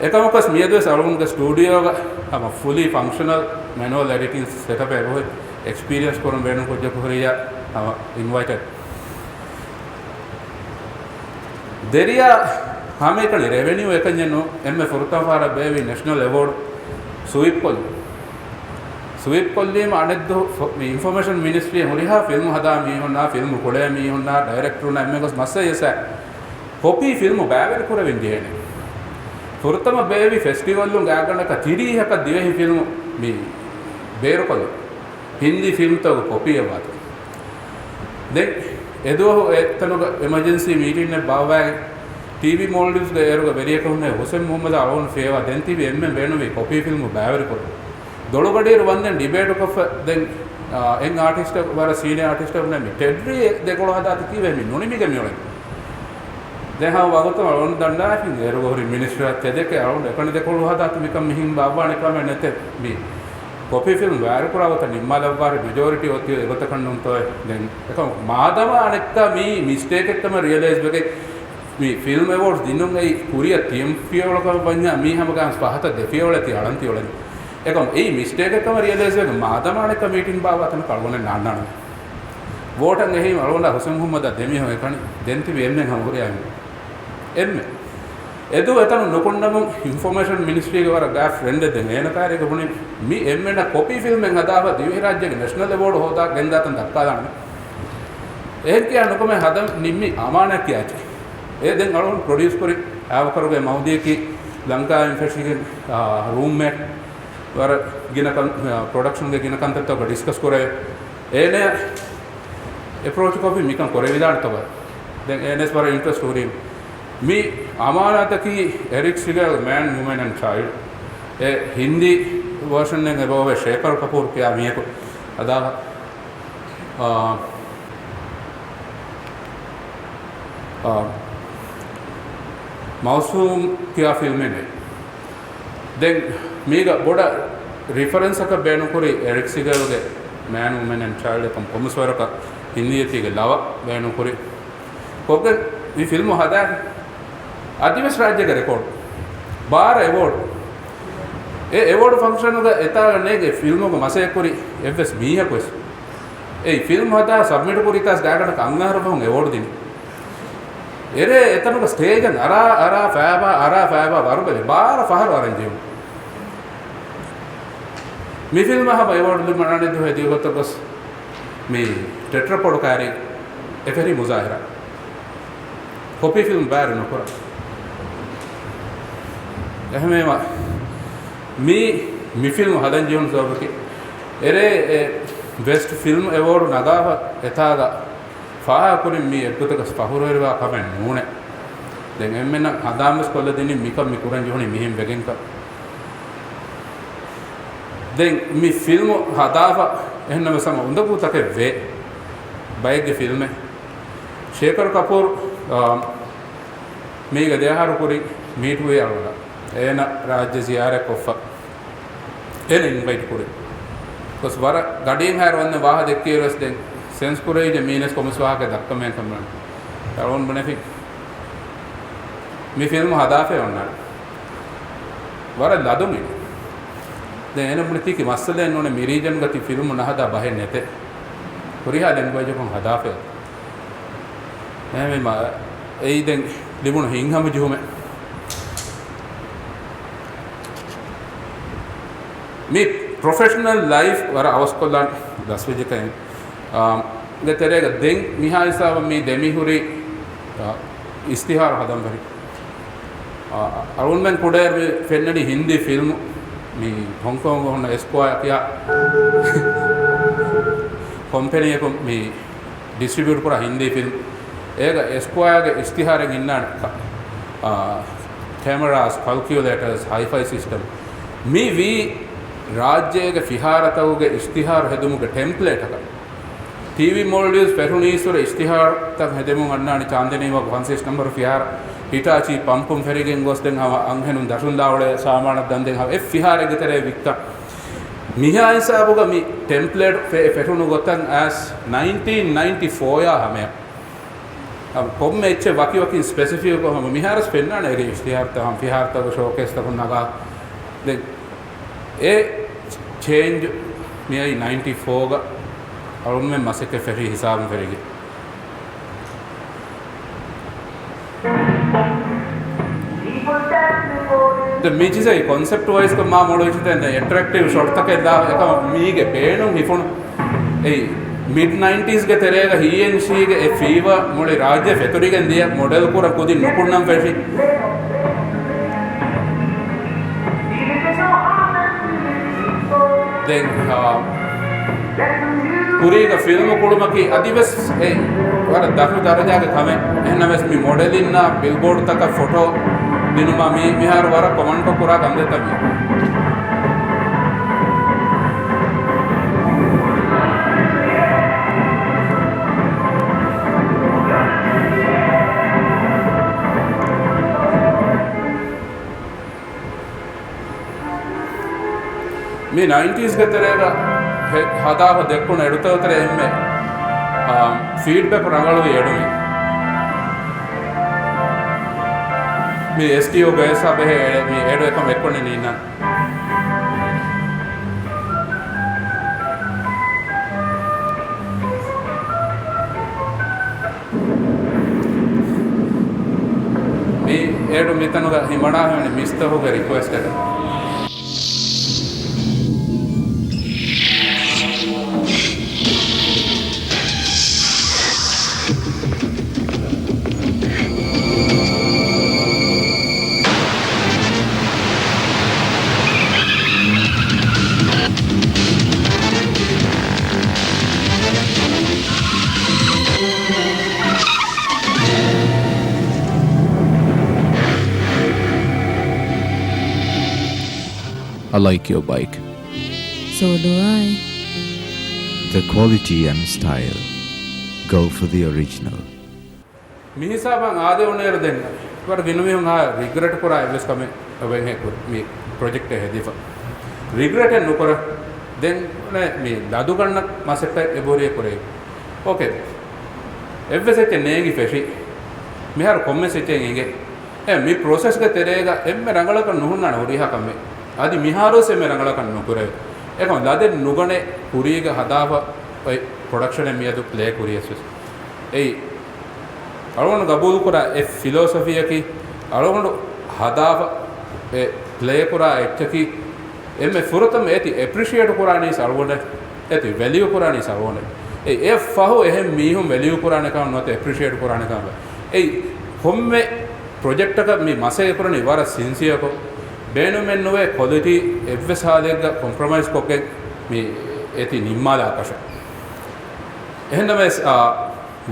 එකමකස් මියදුවේ සරුන්ගේ ස්ටුඩියෝ එක හම fully functional manual editing setup එක හොයි එක්ස්පීරියන්ස් කරන බේනු කොජ්ජ කොහරියා හම ඉන්වයිටඩ් දෙරියා හමේකලි රෙවෙනියු එකඤ්ඤනෝ එම්මෙ ෆුර්තාෆාර බේවි නැෂනල් ඇවෝඩ් ස්වීප් කොල් ස්වීප් කොල්ලීම අනෙද්දු මේ ඉන්ෆර්මේෂන් මිනිස්ට්‍රි හොරිහා ෆිල්ම් හදා මීහුන්නා ෆිල්ම් කොළේ මීහුන්නා ඩයිරෙක්ටරුනා එම්මෙ ගොස් මස්සයස කොපි ෆිල්ම් බෑවෙර කුරවින් දියනේ ෆුර්තම බේවි ෆෙස්ටිවල් ලුන් ගාගණක තිරීහක දිවෙහි ෆිල්ම් මේ බේර කොල් හින්දි ෆිල්ම් තව කොපි එවාත දැන් එදුව එතනක එමර්ජන්සි මීටින් එක බාවාගේ ටීවී මෝල්ඩිව්ස් ගේ ඒරුග වෙරියක හුන්නේ හුසෙන් මුහම්මද් අලෝන් ෆේවා දැන් ටීවී එම්මෙන් බේනුවි කොපි ෆිල්ම් බෑවරි කොල් දොළගඩේර වන්දෙන් ඩිබේට් කොෆ දැන් එන් ආටිස්ට් වර සීනියර් ආටිස්ට් වුණා මේ ටෙඩ්රි දෙකොළ හදාති කීවේ මේ නොනිමිගේ මියොලේ දැන් හව වගතම අලෝන් දණ්ඩා ඉතින් ඒරුග හොරි මිනිස්ටර් තෙදෙක අලෝන් එකණ දෙකොළ හදාති මිකම් මිහින් බාවානේ කම නැතේ මේ කොපි ෆිල්ම් වෑර කුරාවත නිම්මාලව්වාර මෙජොරිටි ඔති එගොත කන්නුම් තොය දැන් එක මාදම අනෙක්ක මේ මිස්ටේක් එකම රියලයිස් වෙගේ මේ ෆිල්ම් ඇවෝඩ්ස් දිනුම් ඒ කුරිය තියම් ෆියවලක වඤ්ඤා මී හැම ගාස් පහත දෙෆියවල ති අලන්ති වල එකම ඒ මිස්ටේක් එකම රියලයිස් වෙගේ මාදම අනෙක්ක මීටින් බාවතන කලවන නාන්නාන වෝටන් එහිම අලෝන හුසෙන් මුහම්මද් දෙමිහ එකණි දෙන්ති එම්මෙන් හම කුරියා එම්මෙ එදු එතන නොකොන්නම ඉන්ෆර්මේෂන් මිනිස්ට්‍රි එක වර ගා ෆ්‍රෙන්ඩ් දෙන එන කාර්යක බුණි මි එම්මෙන කොපි ෆිල්ම් එකෙන් හදාව දිවි රාජ්‍යගේ නැෂනල් ඇවෝඩ් හොදා ගෙන්දාතන් දක්කාදාන එහෙන් කියා නොකම හදම් නිම්මි අමාන කියාචි ඒ දැන් අලෝන් ප්‍රොඩියුස් කරි ආවකරුගේ මෞදියකි ලංකා ඉන්ෆෙක්ෂන් රූම්මේට් වර ගින ප්‍රොඩක්ෂන් ගේ ගින කන්තත් ඔක ඩිස්කස් කරේ ඒනේ ඇප්‍රෝච් කොපි මිකන් කරේ විදාන තව දැන් ඒනස් වර ඉන්ට්‍රස්ට් හුරින් මේ අමානතකි Eric Segal man woman and child A Hindi version එක බෝවේ ශේඛර් කපූර් කියා මියකු හදා මෞසූම් කියා ෆිල්ම් එකේ දැන් මේක බොඩ රිෆරන්ස් එක බේනුකුරි Eric සිගල්ගේ man woman and child එකම කොමස්වරක හින්දියතිගේ ලව බේනුකුරි කොග්ගන් මේ ෆිල්ම් හදා අදිවස් රාජ්‍යක රෙකෝඩ් 12 ඇවෝඩ් ඒ ඇවෝඩ් ෆන්ක්ෂන් එක එතා නේගේ ෆිල්ම් එක මසේ කුරි එව්ස් මීහකොස් ඒ ෆිල්ම් හදා සබ්මිට් කුරි තාස් ගාගට කංගහර පහුන් ඇවෝඩ් දින එරේ එතනක ස්ටේජ් එක අරා අරා ෆෑබා අරා ෆෑබා වරුබලේ 12 පහර අරන් ජීවු මේ ෆිල්ම් හබ ඇවෝඩ් දුන්නානේ දුහ දිගොතකොස් මේ ටෙට්‍රපොඩ් කාරේ එෆරි මුසාහිරා කොපි ෆිල්ම් බාර නොකර එහෙම මේ මේ ෆිල්ම් හදන් ජීවන සෝබකේ එරේ බෙස්ට් ෆිල්ම් ඇවෝඩ් නගාව එතාගා ෆාහකුරින් මේ එක්කතක ෆහුරේවා කමෙන් නූනේ දැන් එම්මෙන හදාමස් කොල්ල දෙන්නේ මික මි කුරන් ජෝනි මිහිම් වෙගෙන්ක දැන් මේ ෆිල්ම් හදාව එහෙන්නම සම උඳපුතකේ වේ බයිගේ ෆිල්ම් ශේඛර් කපූර් මේක දෙහාරු කුරි මීටුවේ අරවලා එන රාජ්‍ය සියාර කොෆ එන ඉන්වයිට් කුරි කොස් වර ගඩින් හැර වන්න වාහ දෙක්කේ රස් දැන් සෙන්ස් කුරේ ජමීනස් කොමස් වාහක දක්කමෙන් කමරන් තරුණ බනෆි මේ ෆිල්ම් හදාෆේ ඔන්නා වර ලදුමි දැන් එන මුනි තිකි මස්සලෙන් ඕනේ මිරීජන් ගති ෆිල්ම් නහදා බහෙන් නැතේ කුරිහා ලැන්ග්වේජ් එකෙන් හදාෆේ එහෙම ඒ දැන් ලිබුණ හින්හම ජුහුම මේ ප්‍රොෆෙෂනල් ලයිෆ් වර අවස්කොල්ලන් දස්විජකෙන් ගෙතරේක දෙන් මිහායිසාව මේ දෙමිහුරි ඉස්තිහාර හදම් බරි අරුන්මෙන් කුඩේ මේ ෆෙන්නඩි හින්දි ෆිල්ම් මේ හොංකොං වහන එස්කෝයා කියා කම්පැනි එක මේ ඩිස්ට්‍රිබියුට් කරා හින්දි ෆිල්ම් ඒක එස්කෝයාගේ ඉස්තිහාරෙන් ඉන්නාන කැමරාස් කැල්කියුලේටර්ස් හයිෆයි සිස්ටම් මේ වී රාජ්‍යයේ ෆිහාරතවුගේ ඉස්තිහාර හෙදුමුගේ ටෙම්ප්ලේට් එක ටීවී මොල්ඩිව්ස් ෆෙරුනීසුර ඉස්තිහාර තක් හෙදෙමුන් අන්නානි චාන්දනීව 16 නම්බර් ෆිහාර හිටාචි පම්පුම් ෆෙරිගෙන් ගොස් දෙන් හව අංහෙනුන් දසුන් දාවලේ සාමාන දන් දෙන් හව එ ෆිහාරෙ ගෙතරේ වික්ක මිහා හිසාබුග මි ටෙම්ප්ලේට් ෆෙරුණු ගොතන් ඇස් 1994 යා හැම අબ කොම්මෙ එච්ච වකි වකි ස්පෙසිෆික් කොහම මිහාරස් පෙන්නානේ ඒ ඉස්තිහාර තහම් ෆිහාර තව ෂෝකේස් තකුන් නගා දෙන් ඒ චේන්ජ් මියයි 94 ග අරුන් මේ මසෙක ෆෙරි හිසාබුන් ෆෙරිගේ ද මේචිසයි කොන්සෙප්ට් වයිස් ක මා මොඩ විචිත දැන් ඇට්‍රැක්ටිව් ෂොට් තක දා එක මීගේ බේණුම් හිෆුණු ඒ මිඩ් 90s ගේ තෙරේග හීඑන්සී ගේ ඒ ෆීවර් මොලේ රාජ්‍ය ෆෙතුරිගෙන් දිය මොඩල් කුර කුදින් නුකුන්නම් ෆෙෂි දැන් කුරීග ෆිල්ම් කුළුමකි අදිවස් ඒ වර දහු දරජාගේ කමෙ එහෙනවස් මි මොඩලින්නා බිල්බෝඩ් තක ෆොටෝ දිනුමා මි මිහාර වර කමන්ට් කුරා ගන්දේ තබි මේ 90s ගෙතරේග හදාව දෙක්කුණ එඩුතවතර එම්මේ ෆීඩ්බැක් රඟලුව එඩුමි මේ STO ගයසා බෙහෙ මේ එඩු එකම එක්කොන්නේ නීන්න මේ එඩු මෙතනුග හිමඩා හැමනේ මිස්තරෝගේ රික්වෙස්ට් එක
I like your bike.
So do I.
The quality and style. Go for the original.
මිහිසාබන් ආදෙවුනේර දෙන්න. වර ගිනුමිහුන් ආ රිග්‍රෙට් කරා එවස් කමෙ ඔබෙන් හේ මේ ප්‍රොජෙක්ට් එක හදීපා. රිග්‍රෙට් නොකර දැන් නේ මේ ලදු ගන්න මසෙට එබෝරිය කරේ. ඕකේ. එවස් එක නේගි ෆෙෂි. මෙහර කොම්මෙස් එකෙන් එගේ. ඒ මේ ප්‍රොසෙස් එක තෙරේගා එම්මෙ රංගලක නුහුන්නාන හොරිහා කමෙ. ආදි මිහාරෝස් එම්මෙ රංගලක නුකරේ. ඒකම ලදෙන් නුගනේ කුරීග හදාව ඔය ප්‍රොඩක්ෂන් එක මියදු ප්ලේ කුරියස්. එයි අලගොන්න ගබූල් කරා ඒ ෆිලොසොෆි එකි අලගොන්න හදාව ඒ ප්ලේ කරා එච්චකි එම්මෙ ෆුරතම ඒති ඇප්‍රීෂියේට් කරානි සල්ගොන්න ඒති වැලියු කරානි සල්ගොන්න ඒ ඒ ෆහු එහෙම මීහුම් වැලියු කරාන කම නොත ඇප්‍රීෂියේට් කරාන කම ඒ කොම්මෙ ප්‍රොජෙක්ට් එක මේ මසේ කරන්නේ වර සින්සියර් කෝ බේනුමෙන් නොවේ ක්වොලිටි එව්වස් හාලෙග්ග කොම්ප්‍රොමයිස් කොක්කෙ මේ ඒති නිම්මාලා ආකාශ එහෙනම්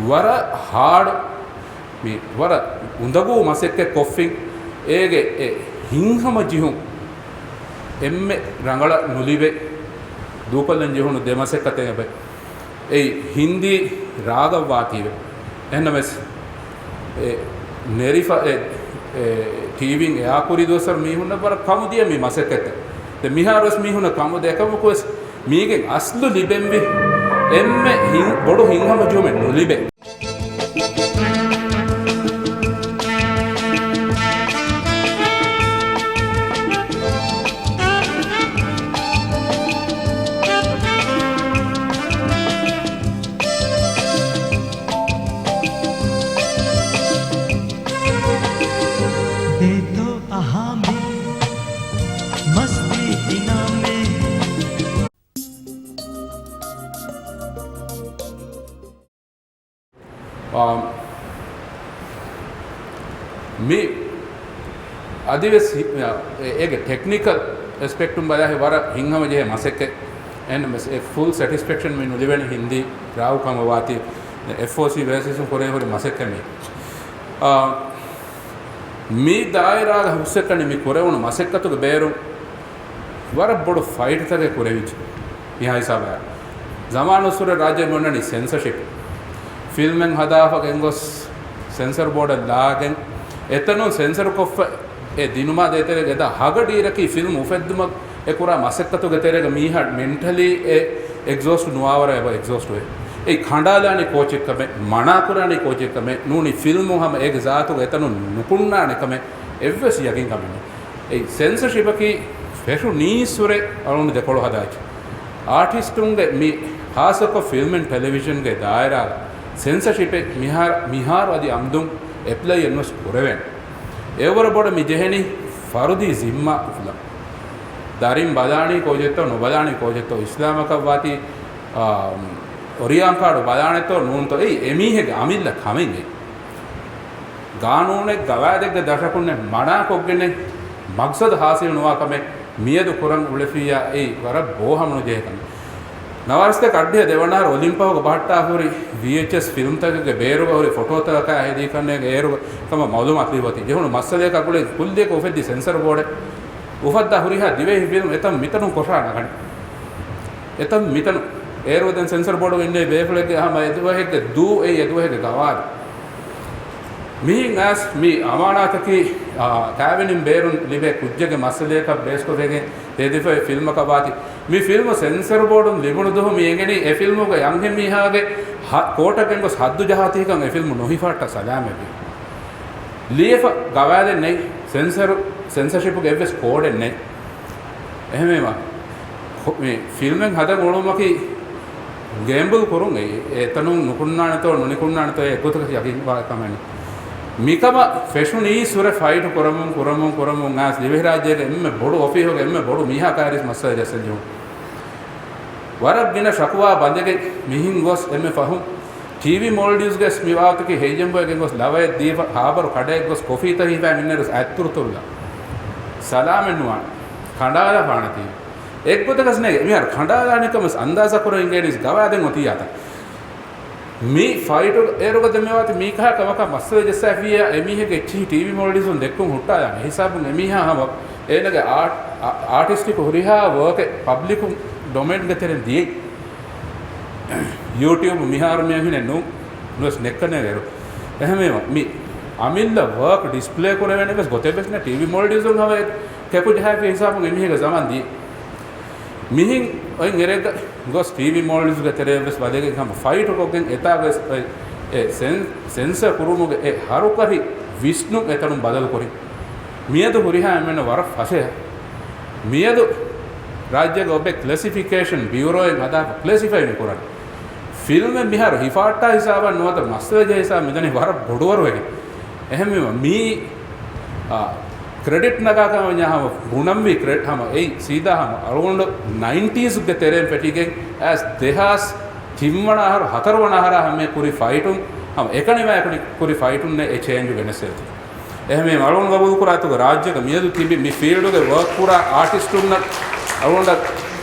වර හાર્ඩ් මේ වර උඳගු මසෙක්ක කොෆින් ඒගේ ඒ හිංහම ජිහුම් එම්මෙ රංගල නුලිබේ දූපලන් ජිහුණු දෙමසෙක් අතේ හැබැයි ඒ හින්දි රාගවාතීවේ එහෙනම් ඒ නෙරිෆා ඒ ටීවින් එයා කුරි දොසර් මීහුන්න බර කමුදිය මේ මසෙක් ඇත ද මිහාරස් මීහුන කමුද එකමකෝස් මීගෙන් අස්ලු ලිබෙම්බි එම්මෙ හින් බොඩු හිංහම ජිහුමෙ නුලිබේ. මේ අදිවස් ඒගේ ටෙක්නිකල් ඇස්පෙක්ටුම් බලාහි වර හිංහම ජේ මසෙක්ක එන්න මෙස් ඒ ෆුල් සැටිස්ෆැක්ෂන් මේ නුලිවෙන හින්දි රාව් කම වාති FOC versus කොරේ හොරි මසෙක්ක මේ මේ දායරාග හුස්සකනි මේ කොරවුණු මසෙක්කතුගේ බේරු වර බොඩු ෆයිට් තගේ කොරෙවිච් මිහා හිසාබ زمانුසුර රාජ්‍ය මොන්නනි සෙන්සර්ෂිප් ෆිල්ම්ෙන් හදාෆ ගෙන්ගොස් සෙන්සර් බෝඩ් ලාගෙන් එතනු සෙන්සර් කොෆ ඒ දිනුමා දෙතරේ ගෙද හගඩීරකි ෆිල්ම් උෆෙද්දුම ඒ කුරා මසෙක්කතු ගෙතරේග මීහා මෙන්ටලි ඒ එක්සෝස්ට් නුවාවර එබ එක්සෝස්ට් වේ ඒ ખંડાලානි කෝච් එක්කම මනා කුරානි කෝච් එක්කම නූනි ෆිල්ම් හම ඒගේ ජාතුග එතනු නුකුන්නාන එකම එව්වස් යකින් කමනේ ඒ සෙන්සර්ෂිප් කි ෆෙෂු නීසුරේ අරුණ දෙකොළ හදාච් ආටිස්ටුන්ගේ මේ ખાસක ෆිල්ම් ඇන්ඩ් ටෙලිවිෂන් ගේ දායරා සෙන්සර්ෂිප් එක මිහාර මිහාර අදි අම්දුන් ඇප්ලයි එන්නස් කරවෙන් ඒවර බොඩ මිජෙහෙනි ෆරුදි සිම්මා උෆලා දරින් බදානි කෝජෙත්තෝ නොබදානි කෝජෙත්තෝ ඉස්ලාමක වාති ඔරියාන් කාඩු බදානෙතෝ නූන්තෝ ඒ එමීහෙගේ අමිල්ල කමින් ඒ ගානූනේ ගවාදෙක්ග දශකුන්නේ මනා කොග්ගෙනේ මක්සද හාසිල් නොවා කමේ මියදු කුරන් උලෆියා ඒ වර බෝහමනු ජෙහෙකම නවර්ස්ත කඩ්ඩිය දෙවනාර ඔලිම්පවක බහට්ටා හොරි VHS film තකගේ බේරුග හොරි ෆොටෝ තක හැදී කන්නේ ඒරුග තම මೌಲුම අත්ලිවති ජෙහුණු මස්සලේ කකුලේ කුල්දේක උෆෙද්දි සෙන්සර් බෝඩ් උෆද්දා හුරිහා දිවෙහි ෆිල්ම් එතම් මිතනු කොෂා නගනි එතම් මිතනු ඒරුග දැන් සෙන්සර් බෝඩ් වෙන්නේ බේෆලගේ අහම එදුවහෙක්ගේ දූ ඒ එදුවහෙක්ගේ ගවාද මිහින් ඇස් මි අමානාතකි කෑවෙනින් බේරුන් ලිබේ කුජ්ජගේ මස්සලේක බේස්කෝ දෙගේ තේදිෆේ ෆිල්ම් කවාති මේ ෆිල්ම් සෙන්සර් බෝඩුන් ලිබුණු දුහ මියගෙනි ඒ ෆිල්ම් එක යම් මිහාගේ කෝටකෙන් ගොස් හද්දු ජහතිකන් ඒ ෆිල්ම් නොහිෆාට සලාමෙවි ලියෆ ගවාදෙන් නෙයි සෙන්සර් සෙන්සර්ෂිප් එක එව්වස් කෝඩෙන් නෙයි එහෙම මේ ෆිල්ම්ෙන් හදන ඕලොමකි ගේම්බල් කරුන් ඒ එතනුන් නුකුන්නානතෝ නුනිකුන්නානතෝ ඒ ගොතක යකින් වා තමයි මිකම ෆෙෂුනී සුර ෆයිට් කරමුන් කරමුන් කරමුන් ආස් දිවෙහි රාජ්‍යයේ එම්මෙ බොඩු ඔෆිහෝගේ එම්මෙ බොඩු මීහා කාරිස් මස්සල ජසල් ජු වරක් ගින ශකුවා බඳගේ මිහින් ගොස් එම්මෙ ෆහුම් ටීවී මෝල්ඩිව්ස් ගස් මිවාතකි හේජම්බෝගේ ගොස් ලවය දීප හාබර් කඩේ ගොස් කොෆී තහි පෑ මින්නරස් ඇත්තුරු තුරුලා සලාමෙන්නුවන් කණ්ඩාලා පාණති එක් ගොතකස් නේ මිහාර කණ්ඩාලානිකම අන්දාස කරන් ඉංග්‍රීසි ගවාදෙන් ඔතියාත මේ ෆයිට් ඒරුග දෙමෙවාති මීකහ කමක මස්සල ජසෆියා එමිහෙගේ චී ටීවී මෝල්ඩිව්ස් උන් දෙක්කුම් හුට්ටා යන හිසාබුන් එමිහා හම ඒනගේ ආටිස්ටික් හුරිහා වර්ක් පබ්ලික් ඩොමේන් ගෙතෙරෙන් දියේ YouTube මිහාරු මියහිනේ නු නුස් නෙක්කනේ වේරු එහෙමම මි අමිල්ල වර්ක් ඩිස්ප්ලේ කරවෙන බස් ගොතේ බස් නේ ටීවී මොල්ඩිව්ස් උන් හව කැපු ජහපි හිසාබුන් එමිහෙග සමන් දී මිහින් ඔය ගෙරෙග ගොස් ටීවී මොල්ඩිව්ස් ගේ තෙරේ බස් වදෙගෙන් හම ෆයිට් කොගෙන් එතා ගස් ඒ සෙන්සර් කුරුමුගේ ඒ හරුකරි විෂ්ණු එතනුම් බදල් කොරි මියදු හුරිහා එමෙන්න වර ෆසේ මියදු රාජ්‍යග ඔබේ ක්ලාසිෆිකේෂන් බියුරෝ එක හදා ක්ලාසිෆයි නුකරන ෆිල්ම් මිහාර හිෆාට්ටා හිසාබන් නොවත මස්වජ හිසාබ මෙතන වර බොඩුවරු වෙගේ එහෙම මී ක්‍රෙඩිට් නගාකම ඥාහම ගුණම් වි ක්‍රෙඩිට් හම එයි සීදා හම අරවුන්ඩ 90s ගේ තෙරෙන් පෙටිගෙන් ඇස් 2003 වන ආහාර 4 වන ආහාර හැම කුරි ෆයිටුන් හම එකනිම එකනි කුරි ෆයිටුන් නේ ඒ චේන්ජ් වෙනසෙත් එහෙම මේ අරවුන් ගබුල් කරාතුක රාජ්‍යක මියදු තිබි මි ෆීල්ඩ් ගේ වර්ක් පුරා ආටිස්ටුන් අරවුන්ඩ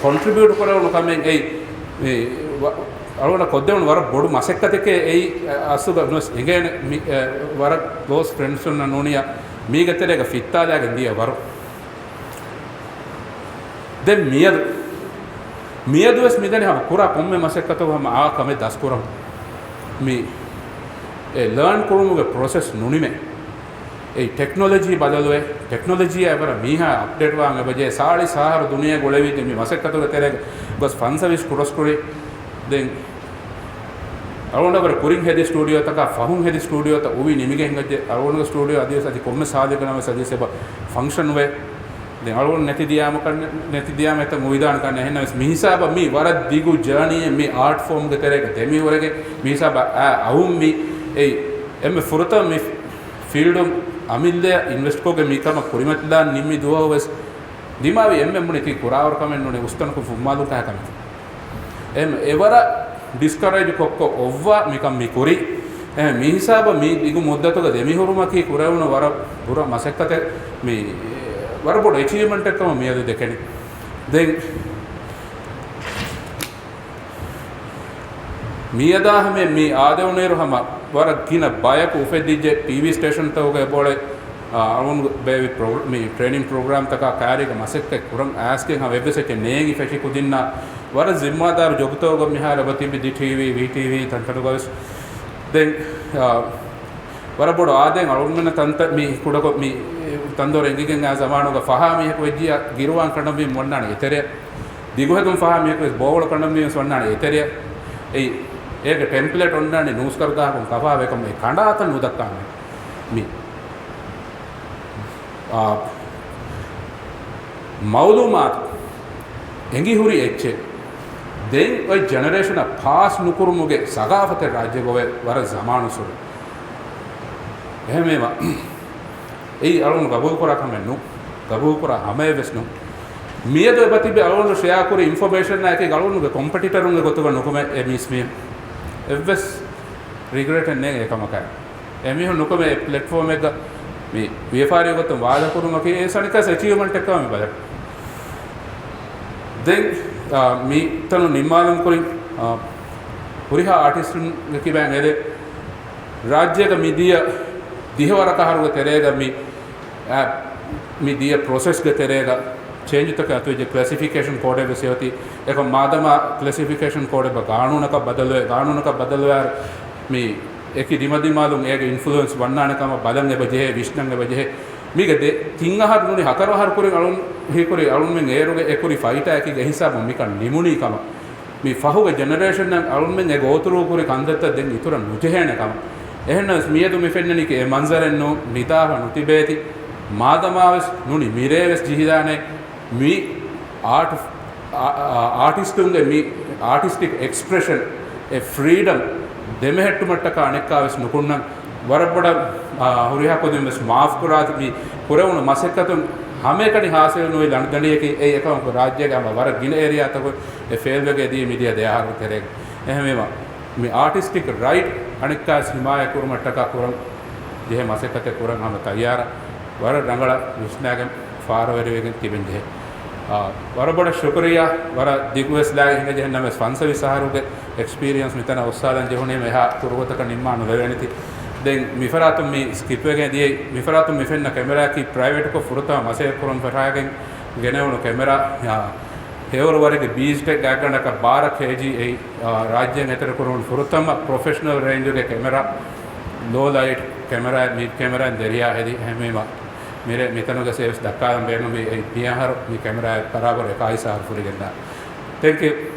කොන්ට්‍රිබියුට් කරවුණු කමෙන් එයි මේ අරවුන්ඩ කොද්දෙවුණු වර බොඩු මසෙක්කතකේ එයි අසුග නොස් එගේන වර ක්ලෝස් ෆ්‍රෙන්ඩ්ස් උන් නෝනියා මීගතලක ෆිත්තාලාගෙන් දිය වරු දැන් මියදු මියදුවස් මිදනේ හම කුරා කොම්මෙ මසෙක්කතෝ හම ආ කමෙ දස් කුරම් මි ඒ ලර්න් කුරුමුගේ ප්‍රොසෙස් නුනිමේ ඒ ටෙක්නොලොජි බදලුවේ ටෙක්නොලොජි එවර මීහා අප්ඩේට් වාන් එබජේ සාලි සාහර දුනිය ගොලෙවි මි මසෙක්කතෝ තෙරේ ගොස් ෆන්සවිස් කුරස් කුරි දැන් අරෝණවර කුරින් හෙදි ස්ටුඩියෝ තක ෆහුන් හෙදි ස්ටුඩියෝ ත උවි නිමිගෙන් ගජ්ජේ අරෝණග ස්ටුඩියෝ අදියස අදි කොම්මෙ සාදකනම සදිසෙබ ෆන්ක්ෂන් වේ දැන් අරෝණ නැති දියාම කන්න නැති දියාම එත මුවිදාන කන්න එහෙනම් මිහිසාබ මි වර දිගු ජර්නි මි ආර්ට් ෆෝම් ගේ තෙරේක දෙමි වරගේ මිහිසාබ අහුම් මි ඒ එම්මෙ ෆුරත මි ෆීල්ඩ් අමිල්ල ඉන්වෙස්ට් කෝගේ මිකම කුරිමත්ලා නිම්මි දුවවස් දිමාවි එම්මෙ මුනි ති කුරාවර කමෙන් නුනේ උස්තන කු ෆුම්මාලු කහ කම එම් එවර ඩිස්කරේජ් කොක්ක ඔව්වා මිකම් මි කුරි එහෙ මි හිසාබ මි දිගු මුද්දතක දෙමි හුරුමකි කුරවුණ වර බුර මසක්කත මි වර බොඩ ඇචීව්මන්ට් එකම මියද දෙකෙනි දැන් මියදාහ මේ මි ආදෙවුනේරු හම වර ගින බයක උෆෙදිජ්ජේ ටීවී ස්ටේෂන් තවගේ බෝලේ අරුන් බේවි මි ට්‍රේනින් ප්‍රෝග්‍රෑම් තක කාරික මසක්ක කුරන් ආස්කෙන් හම වෙබ්සයිට් එකේ නේගි ෆැෂි කුදින්නා වර ಜಿම්මාදාර ජොගතෝග මිහාර බතිබි දි ටීවී වී ටීවී තන්තනුගස් දැන් වර බොඩ ආදෙන් අරුන් මෙන්න තන්ත මි කුඩක මි තන්දොර එංගිගෙන් ආ සමානුග ෆහා මිහක වෙජ්ජියා ගිරුවාන් කණම් මි මොන්නානේ එතරේ දිගුහතුම් ෆහා මිහක වෙස් බෝවල කණම් මි වන්නානේ එතරේ එයි ඒක ටෙම්ප්ලේට් ඔන්නානේ නූස් කරදාහකුම් කෆා වෙකම් මේ කණ්ඩාත නුදක්කානේ මි මෞලුමාත් එංගි හුරි එච්චේ දැන් ඔය ජෙනරේෂන් පාස් නුකුරුමුගේ සගාෆතේ රාජ්‍ය ගොවේ වර සමානුසුරු එහෙම ඒවා එයි අරුන් ගබුල් කරා කමෙන් නු ගබුල් කරා හැම වෙස්නු මියද එබතිබේ අරුන් ෂෙයා කුරි ඉන්ෆර්මේෂන් එකේ ගලුන්ගේ කොම්පිටිටරුන්ගේ ගොතුග නුකම ඒ මිස් මී එවස් රිග්‍රෙට් නේ ඒකමකයි එමිහු නුකම ඒ ප්ලැට්ෆෝම් එක මේ ව්‍යාපාරිය ගොත වාද කුරුමකේ ඒ සනිකස් ඇචීව්මන්ට් එකම මේ බලන්න දැන් මේ තනු නිම්මාලම් කුරින් හුරිහා ආටිස්ටුන් කිබෑන් එදේ රාජ්‍යක මිදිය දිහවර කහරුග තෙරේග මි මිදිය ප්‍රොසෙස් ග තෙරේග චේන්ජ් තක අතුජ ක්ලාසිෆිකේෂන් කෝඩ් එක සෙවති එක මාදම ක්ලාසිෆිකේෂන් කෝඩ් එක කානූනක බදලුවේ කානූනක බදලුවේ මි ඒකි දිමදිමාලුන් ඒගේ ඉන්ෆ්ලුවන්ස් වන්නානකම බලන් එබ ජෙහෙ විෂ්ණන් එබ ජෙහෙ මීග දෙ තින් අහර නුනි හතර අහර කුරින් අලුන් හීකුරි අලුන් මෙන් ඒරුගේ එකුරි ෆයිට් එකගේ හිසාබ මිකන් නිමුනි කම මි ෆහුගේ ජෙනරේෂන් නම් අලුන් මෙන් ඒ ගෝතුරු කුරි කන්දත්ත දෙන් ඉතුර නුජෙහෙනකම එහෙනම් මියදු මිෆෙන්නනි කේ මන්සරෙන් නු නිදාහ නුතිබේති මාදමාවස් නුනි මිරේවස් ජිහිදානේ මි ආර්ට් ආටිස්ටුන්ගේ මි ආටිස්ටික් එක්ස්ප්‍රෙෂන් ඒ ෆ්‍රීඩම් දෙමෙහෙට්ටු මට්ටක අනෙක්කාවස් නුකුන්නම් වරබඩ හුරිහා කොදින් වෙස් මාෆ් කරාති මි කුරවුණු මසෙක්කතුන් හැමේකනි හාසිල් නොයි ලණදණියකි ඒ එකම රාජ්‍යගම වර ගින ඒරියා තක ඒ ෆේල් වගේ දී මිදියා දෙහාර තෙරේ එහෙම ඒවා මේ ආටිස්ටික් රයිට් අනෙක්කාස් හිමාය කුරුමට්ටක කුරන් ජෙහෙ මසෙක්කත කුරන් හැම තයාර වර රංගල විශ්නාගෙන් ෆාරවරි වෙගෙන් තිබෙන් ජෙහෙ වරබඩ ශුක්‍රියා වර දිගුවස් ලාගේ හිඟ ජෙහෙ නම ස්පොන්සර් විසහරුගේ එක්ස්පීරියන්ස් මිතන ඔස්සාදන් ජෙහුනේ මෙහා තුරුගතක නිම්මානු වෙවෙනිති දැන් මිෆරාතුම් මි ස්කිප් එකෙන් දී මිෆරාතුම් මිෆෙන්න කැමරා කි ප්‍රයිවට් කො ෆුරතා මසේ කුරන් ෆරාගෙන් ගෙනවුණු කැමරා හේවර වරගේ බීස්ටෙක් ගාගණක 12 kg ඒ රාජ්‍යයෙන් එතර කරන ෆුරතම ප්‍රොෆෙෂනල් රේන්ජ් එකේ කැමරා ලෝ ලයිට් කැමරා මිඩ් කැමරා දෙරියා හැදි හැමේම මෙර මෙතනක සේවස් දක්කාලම් බේනු මේ මියහර මේ කැමරා බරාබර එකයි සාර ෆුරිගෙන්දා. Thank you.